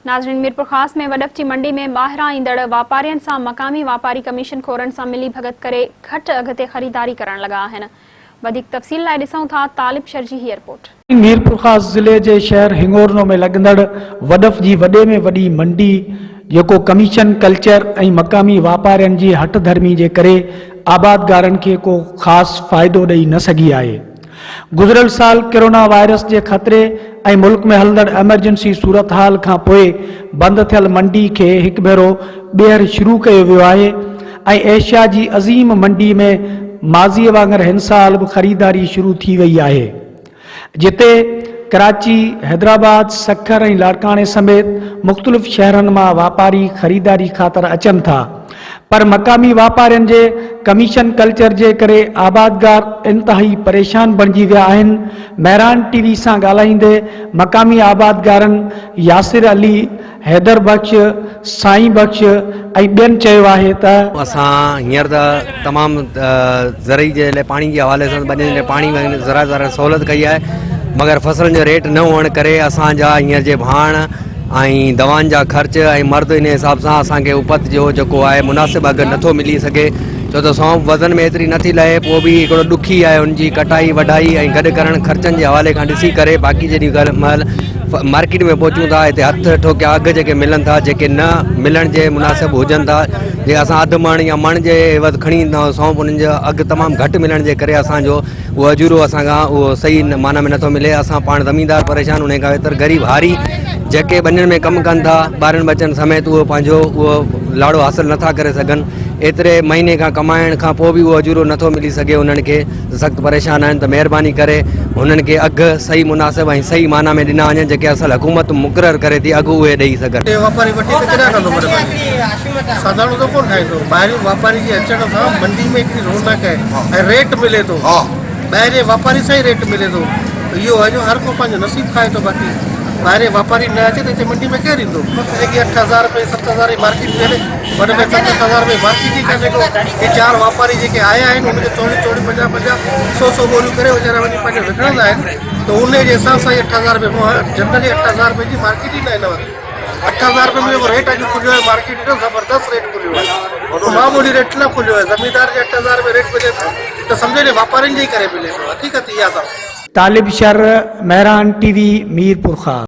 ناظرين ميرپورخاص ۾ وڏف جي منڊي ۾ ٻاهران ايندڙ واپارين سان مقامي واپاري ڪميشن خورن سان ملي ڀڳت ڪري گهٽ اگهه تي خريداري ڪرڻ لڳا آهن وڌيڪ تفصيل لاء ڏسون ٿا طالب شر جي هي رپورٽ. ميرپورخاص ضلعي جي شهر هڱورنو ۾ لڳندڙ وڏف جي وڏي ۾ وڏي منڊي جيڪو ڪميشن ڪلچر ۽ مقامي واپارين جي هٺ ڌرمي جي ڪري آبادگارن کي ڪو خاص فائدو ڏئي نه سگهي آهي. گذريل سال ڪرونا وائرس جي خطري ۽ ملڪ ۾ هلندڙ ايمرجنسي صورتحال کان پوء بند ٿيل منڊي کي هڪ ڀيرو ٻيهر شروع ڪيو ويو آهي ۽ ايشيا جي عظيم منڊي ۾ ماضي وانگر هن سال به خريداري شروع ٿي وئي آهي جتي ڪراچي، حيدرآباد، سکر ۽ لاڙڪاڻي سميت مختلف شهرن مان واپاري خريداري خاطر اچن ٿا. پر مقامي واپارين جي ڪميشن ڪلچر جي ڪري آبادگار انتهائي پريشان بڻجي ويا آهن، مهراڻ ٽي وي سان ڳالهائيندي مقامي آبادگارن ياسر علي، حيدر بخش، سائين بخش ۽ ٻين چيو آهي ته. اسان هينئر ته تمام زرعي جي لاء پاڻي جي حوالي سان ٻنين ۾ پاڻي زراعت وارن سهولت ڪئي آهي مگر فصلن جو ريٽ نه هئڻ ڪري اسان جا هينئر جي ڀاڻ ۽ دوائن جا خرچ ۽ مرد ان حساب سان اسان کي اپت جو جيڪو آهي مناسب اگهه نٿو ملي سگهي ڇو ته سونف وزن ۾ ايتري نٿي لهي پوء به هڪڙو ڏکي آهي ان جي ڪٽائي وڍائي ۽ گڏ ڪرڻ خرچن جي حوالي کان ڏسي ڪري باقي جيڏي مهل مارڪيٽ ۾ پهچون ٿا هتي هٿ ٺوڪيا اگهه جيڪي ملن ٿا جيڪي نه ملڻ جي مناسب هجن ٿا جي اسان اڌ مڻ يا مڻ جي عيوض کڻي ايندا آهيون سونف انهن جو اگهه تمام گهٽ ملڻ جي ڪري اسان جو اهو اجورو اسان کان اهو صحيح معنيٰ ۾ نٿو ملي اسان پاڻ زميندار پريشان انهي کان ويتر غريب هاري جيڪي ٻنين ۾ ڪم ڪن ٿا ٻارن ٻچن سميت اهو پنهنجو اهو لاڙو حاصل نٿا ڪري سگهن ايتري مهيني کان ڪمائڻ کان پوء به اهو اجورو نٿو ملي سگهي انهن کي سخت پريشان آهن ته مهرباني ڪري هنن کي اگهه صحيح مناسب ۽ صحيح معنيٰ ۾ ڏنا وڃن جيڪي اصل حڪومت مقرر ڪري ٿي اگهه اهي ڏئي سگهن. هتي واپاري وٺي ته ڪيڏانهن ڪندو مڙي پنهنجي ساڌاڻو ته ڪونه ٺاهيندو ٻاهريون واپاري جي اچڻ سان منڊي ۾ هڪڙي رونق آهي ۽ ريٽ ملي ٿو ٻاهرين واپاري سان ئي ريٽ ملي ٿو اهو آهي جو هر ڪو پنهنجو نصيب کائي ٿو باقي ٻاهرين واپاري نه اچي ته هتي منڊي ۾ ڪير ايندو جيڪي 8000 روپئي 7000 جي مارڪيٽ ٿي هلي وڏ ۾ 7 8000 روپئي مارڪيٽ ئي ڪانهي ڪو هي چار واپاري جيڪي آيا آهن ان کي توڙي توڙي 50 50 سو سو ٻوريون ڪري ويچارا وڃي پنهنجو وڪڻندا آهن ته ان جي حساب سان ئي 8000 روپئي جنرلي 8000 روپئي جي مارڪيٽ ئي نه آهي هن وقت 8000 روپئي ۾ جيڪو ريٽ اڄ کليو آهي مارڪيٽ جو زبردست ريٽ کليو آهي معمولي ريٽ نه کليو آهي زميندار کي 8000 روپئي ريٽ ملي ٿو ته سمجهو جو واپارين جي ڪري ملي ٿو حقيقت اها اٿو. طالب شر، مهراڻ ٽي وي، ميرپورخاص.